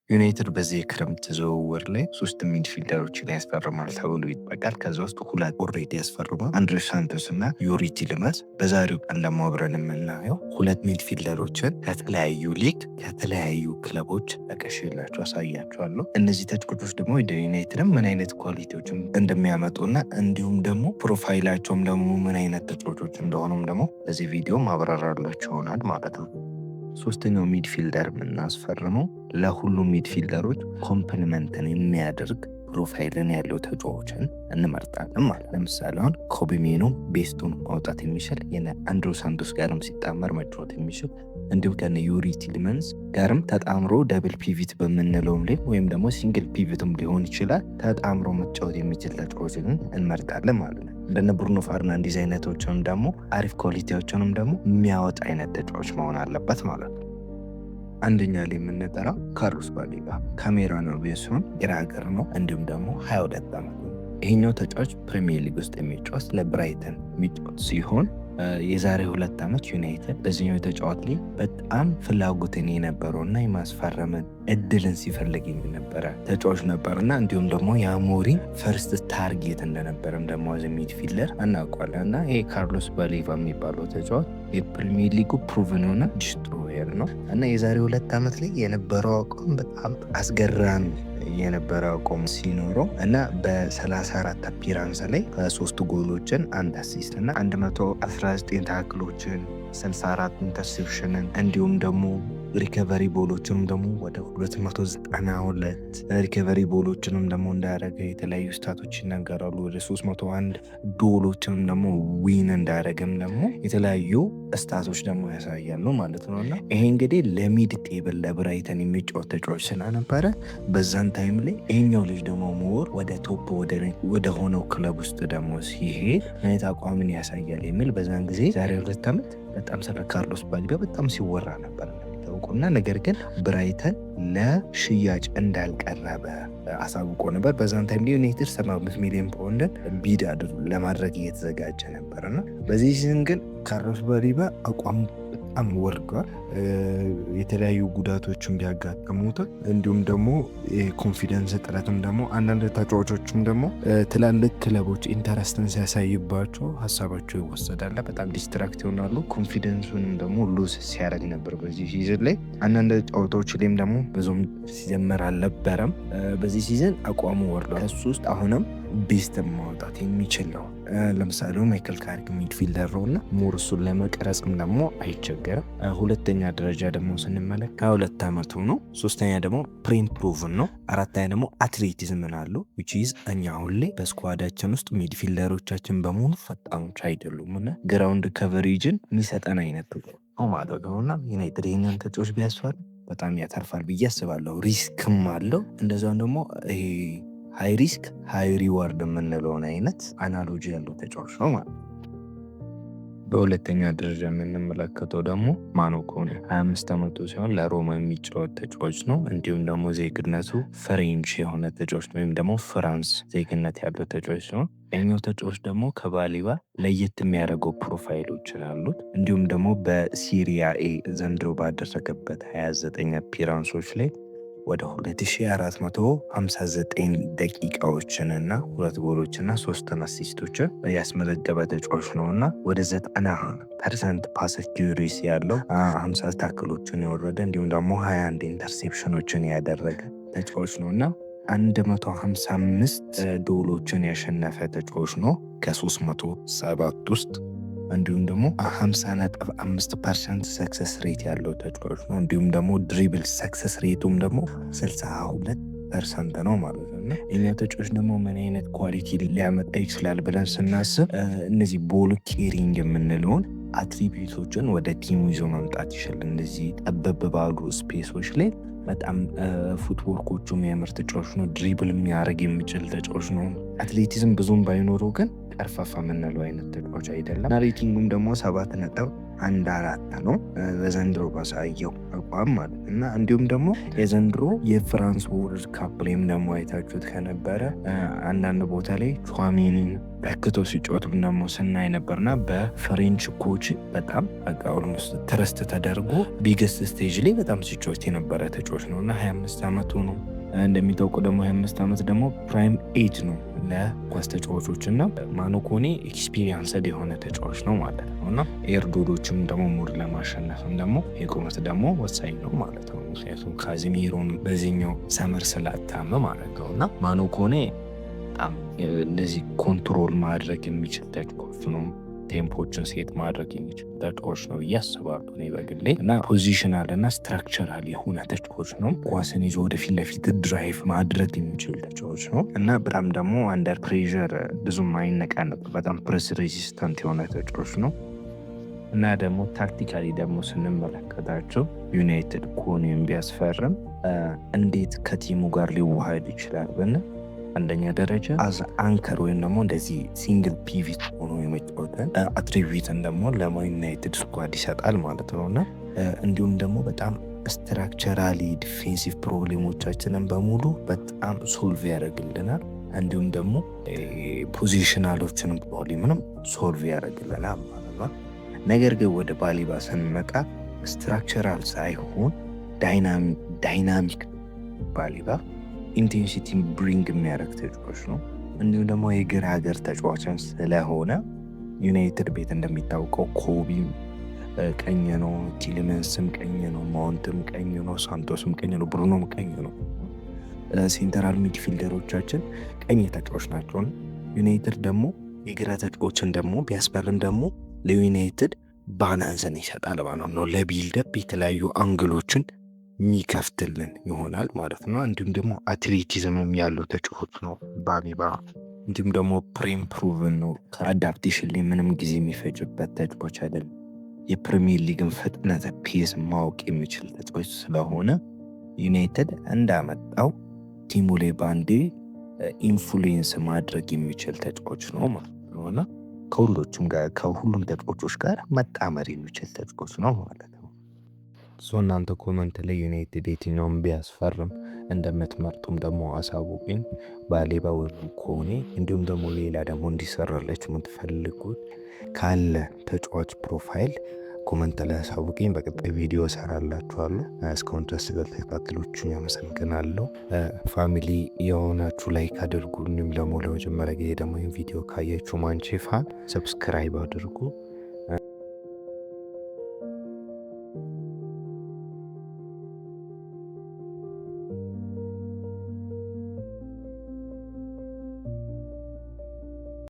ዩናይትድ በዚህ የክረምት ዝውውር ላይ ሶስት midfielder ኦችን ያስፈርማል ተብሎ ይጠበቃል። ከዛ ውስጥ ሁለት already ያስፈርሟል፣ አንድሬ ሳንቶስ እና ዩሪ ቲልመንስ። በዛሬው ቀን ደግሞ አብረን የምናየው ሁለት midfielder ኦችን ከተለያዩ ሊግ ከተለያዩ ክለቦች ጠቅሼላችሁ አሳያችኋለሁ። እነዚህ ተጫዋቾች ደግሞ ወደ ዩናይትድም ምን አይነት quality ዎችን እንደሚያመጡና እንዲሁም ደግሞ profile ኣቸውም ደግሞ ምን አይነት ተጫዋቾች እንደሆኑም ደግሞ በዚህ ቪዲዮ ማብራራላችሁ ይሆናል ማለት ነው። ሶስተኛው midfielder የምናስፈርመው ለሁሉም midfielder ኦች complement ን የሚያደርግ profile ን ያለው ተጫዋችን እንመርጣለን ማለት። ለምሳሌ አሁን ኮቢ ሜኖ best ኡን ማውጣት የሚችል፣ የነ አንድሮ ሳንቶስ ጋርም ሲጣመር መጫወት የሚችል፣ እንዲሁም ከነ ዩሪ ቲልመንስ ጋርም ተጣምሮ double pivot በምንለውም ላይ ወይም ደግሞ single pivot ም ሊሆን ይችላል ተጣምሮ መጫወት የሚችል ተጫዋችን እንመርጣለን ማለት ነው። እንደነ ብሩኖ ፈርናንዴዝ አይነቶችንም ደግሞ አሪፍ quality ዎችንም ደግሞ የሚያወጣ አይነት ተጫዋች መሆን አለበት ማለት ነው። አንደኛ ላይ የምንጠራው ካርሎስ ባሌባ ካሜራን ሲሆን ግራ እግር ነው። እንዲሁም ደግሞ 22 ዓመቱ ነው። ይሄኛው ተጫዋች ፕሪሚየር ሊግ ውስጥ የሚጫወት፣ ለብራይተን የሚጫወት ሲሆን የዛሬ 2 ዓመት ዩናይትድ በዚህኛው ተጫዋች ላይ በጣም ፍላጎትን የነበረው እና የማስፈረምን እድልን ሲፈልግ የነበረ ተጫዋች ነበር እና እንዲሁም ደግሞ የአሞሪም first target እንደነበረም ደግሞ as a midfielder እናውቀዋለን። እና ይሄ ካርሎስ ባሌባ የሚባለው ተጫዋች የፕሪሚየር ሊጉ proven የሆነ destroyer ነው እና የዛሬ 2 ዓመት ላይ የነበረው አቋም በጣም አስገራሚ የነበረ አቋም ሲኖረው እና በ34 appearance ላይ ሶስት ጎሎችን፣ አንድ assist እና 119 tackle ኦችን፣ 64 interception ን እንዲሁም ደግሞ recovery ball ኦችንም ደግሞ ወደ 292 recovery ball ኦችንም ደግሞ እንዳደረገ የተለያዩ stat ኦች ይናገራሉ። ወደ 301 duel ኦችንም ደግሞ win እንዳደረገም ደግሞ የተለያዩ stat ኦች ደግሞ ያሳያሉ ማለት ነው። እና ይሄ እንግዲህ ለ mid table ለብራይተን የሚጫወት ተጫዋች ስለነበረ በዛን time ላይ ይሄኛው ልጅ ደግሞ more ወደ top ወደ ሆነው ክለብ ውስጥ ደግሞ ሲሄድ አይነት አቋምን ያሳያል የሚል በዛን ጊዜ ዛሬ 2 ዓመት በጣም ስለ ካርሎስ ባሌባ በጣም ሲወራ ነበር እንደሚታወቀው። እና ነገር ግን ብራይተን ለሽያጭ እንዳልቀረበ አሳውቆ ነበር። በዛን time ዩናይትድ 75 ሚሊዮን ፓውንድን bid ለማድረግ እየተዘጋጀ ነበር። እና በዚህ season ግን ካርሎስ ባሌባ አቋሙ በጣም ወርዷል። የተለያዩ ጉዳቶችን ቢያጋጥሙት እንዲሁም ደግሞ የ confidence እጥረትም ደግሞ አንዳንድ ተጫዋቾችም ደግሞ ትላልቅ ክለቦች interest ን ሲያሳይባቸው ሀሳባቸው ይወሰዳል። በጣም distract ይሆናሉ። Confidence ኡንም ደግሞ lose ሲያደርግ ነበር በዚህ season ላይ። አንዳንድ ጨዋታዎች ላይም ደግሞ ብዙም ሲጀመር አልነበረም። በዚህ season አቋሙ ወርዷል። ከሱ ውስጥ አሁንም best ማውጣት የሚችል ነው። ለምሳሌ ማይክል ካሪክ midfielder ነው እና more እሱን ለመቅረጽም ደግሞ አይቸገርም። ሁለተኛ ደረጃ ደግሞ ስንመለከት ከ2 ዓመቱ ነው። ሶስተኛ ደግሞ prem proven ነው። አራተኛ ደግሞ athleticism ን አለው፣ which is እኛ አሁን ላይ በ squad ኣችን ውስጥ midfielder ኦቻችን በሙሉ ፈጣኖች አይደሉም እና ground coverage ን የሚሰጠን አይነት ነው ማለት ነው። እና ዩናይትድ ይህንን ተጫዋች ቢያስፈርም በጣም ያተርፋል ብዬ አስባለሁ። Risk ም አለው። እንደዛም ደግሞ ይሄ high risk high reward የምንለውን አይነት analogy ያለው ተጫዋች ነው ማለት ነው። በሁለተኛ ደረጃ የምንመለከተው ደግሞ ማኑ ኮኔ 25 ዓመቱ ሲሆን ለሮማ የሚጫወት ተጫዋች ነው። እንዲሁም ደግሞ ዜግነቱ French የሆነ ተጫዋች ነው፣ ወይም ደግሞ ፍራንስ ዜግነት ያለው ተጫዋች ሲሆን ይሄኛው ተጫዋች ደግሞ ከባሌባ ለየት የሚያደርገው profile ኦች አሉት። እንዲሁም ደግሞ በሲሪያ ኤ ዘንድሮ ባደረገበት 29 appearance ኦች ላይ ወደ 2459 ደቂቃዎችን እና ሁለት ጎሎችና ሶስት assist ኦችን ያስመዘገበ ተጫዋች ነው እና ወደ 90% pass accuracy ያለው፣ 50 tackle ኦችን የወረደ፣ እንዲሁም ደግሞ 21 interception ኦችን ያደረገ ተጫዋች ነው እና 155 duel ኦችን ያሸነፈ ተጫዋች ነው ከ307 ውስጥ። እንዲሁም ደግሞ 50.5% success rate ያለው ተጫዋች ነው። እንዲሁም ደግሞ dribble success rate ኡም ደግሞ 62% ነው ማለት ነው። እና የኛ ተጫዋች ደግሞ ምን አይነት quality ሊያመጣ ይችላል ብለን ስናስብ እነዚህ ball carrying የምንለውን attribute ኦችን ወደ team ኡ ይዞ መምጣት ይችላል። እንደዚህ ጠበብ ባሉ space ኦች ላይ በጣም footwork ኦቹ የሚያምር ተጫዋች ነው። Dribble የሚያደርግ የሚችል ተጫዋች ነው። Athleticism ብዙም ባይኖረው ግን ቀርፋፋ የምንለው አይነት ተጫዋች አይደለም እና rating ኡም ደግሞ ሰባት ነጥብ 1.4 ነው በዘንድሮ ባሳየው አቋም ማለት። እና እንዲሁም ደግሞ የዘንድሮ የፍራንስ World Cup ላይም ደግሞ አይታችሁት ከነበረ አንዳንድ ቦታ ላይ ቹዋሜኒን ተክቶ ሲጫወትም ደግሞ ስናይ ነበርና በ French coach በጣም በቃ almost trust ተደርጎ biggest stage ላይ በጣም ሲጫወት የነበረ ተጫዋች ነው። እና 25 ዓመቱ ነው። እንደሚታወቀው ደግሞ 25 ዓመት ደግሞ prime age ነው ለኳስ ተጫዋቾች። እና ማኑ ኮኔ experienced የሆነ ተጫዋች ነው ማለት ነው። እና air duel ኦችም ደግሞ more ለማሸነፍም ደግሞ የቁመት ደግሞ ወሳኝ ነው ማለት ነው። ምክንያቱም ካዚሜሮን በዚህኛው summer ስላጣን ማለት ነው። እና ማኑ ኮኔ በጣም እንደዚህ control ማድረግ የሚችል ተጫዋች ነው። Tempo ኦችን set ማድረግ የሚችል ተጫዋች ነው ብዬ አስባለሁ እኔ በግሌ። እና positional እና structural የሆነ ተጫዋች ነው። ኳስን ይዞ ወደፊት ለፊት drive ማድረግ የሚችል ተጫዋች ነው። እና በጣም ደግሞ under pressure ብዙም አይነቃነቅ፣ በጣም press resistant የሆነ ተጫዋች ነው። እና ደግሞ tactically ደግሞ ስንመለከታቸው ዩናይትድ ኮኔን ቢያስፈርም እንዴት ከ team ኡ ጋር ሊዋሃድ ይችላል ብንል፣ አንደኛ ደረጃ as anchor ወይም ደግሞ እንደዚህ single pivot ሆኖ የመጫወትን attribute ን ደግሞ ለዩናይትድ squad ይሰጣል ማለት ነው። እና እንዲሁም ደግሞ በጣም structurally defensive problem ኦቻችንን በሙሉ በጣም solve ያደርግልናል። እንዲሁም ደግሞ positional ኦችንም problem ንም solve ያደርግልናል ማለት ነው። ነገር ግን ወደ ባሌባ ስንመጣ structural ሳይሆን dynamic፣ ባሌባ intensity ን bring የሚያደርግ ተጫዋች ነው። እንዲሁም ደግሞ የግራ እግር ተጫዋችን ስለሆነ ዩናይትድ ቤት እንደሚታወቀው ኮቢም ቀኝ ነው፣ ቲልመንስም ቀኝ ነው፣ ማውንትም ቀኝ ነው፣ ሳንቶስም ቀኝ ነው፣ ብሩኖም ቀኝ ነው። Central midfielder ኦቻችን ቀኝ ተጫዋች ናቸው። ዩናይትድ ደግሞ የግራ ተጫዋችን ደግሞ ቢያስፈርም ደግሞ ለዩናይትድ balance ን ይሰጣል ማለት ነው። ለ build-up የተለያዩ angle ኦችን የሚከፍትልን ይሆናል ማለት ነው። እንዲሁም ደግሞ athleticism ም ያለው ተጫዋች ነው ባሌባ። እንዲሁም ደግሞ prem proven ነው። ከ adaptation ላይ ምንም ጊዜ የሚፈጅበት ተጫዋች አይደለም። የፕሪሚየር ሊግን ፍጥነት pace ማወቅ የሚችል ተጫዋች ስለሆነ ዩናይትድ እንዳመጣው team ኡ ላይ ባንዴ influence ማድረግ የሚችል ተጫዋች ነው ማለት ነው። እና ከሁሎቹም ጋር፣ ከሁሉም ተጫዋቾች ጋር መጣመር የሚችል ተጫዋች ነው ማለት ነው። So እናንተ comment ላይ ዩናይትድ የትኛውን ቢያስፈርም እንደምትመርጡም ደግሞ አሳውቁኝ። ባሌባ ወይም ኮኔ፣ እንዲሁም ደግሞ ሌላ ደግሞ እንዲሰራላችሁ የምትፈልጉት ካለ ተጫዋች profile comment ላይ አሳውቁኝ። በቀጣይ ቪዲዮ እሰራላችኋለሁ። እስካሁን ድረስ ስለተከታተላችሁኝ አመሰግናለሁ። Family የሆናችሁ like አድርጉ። እንዲሁም ደግሞ ለመጀመሪያ ጊዜ ደግሞ ይህን ቪዲዮ ካያችሁ ማንቼ fan subscribe አድርጉ።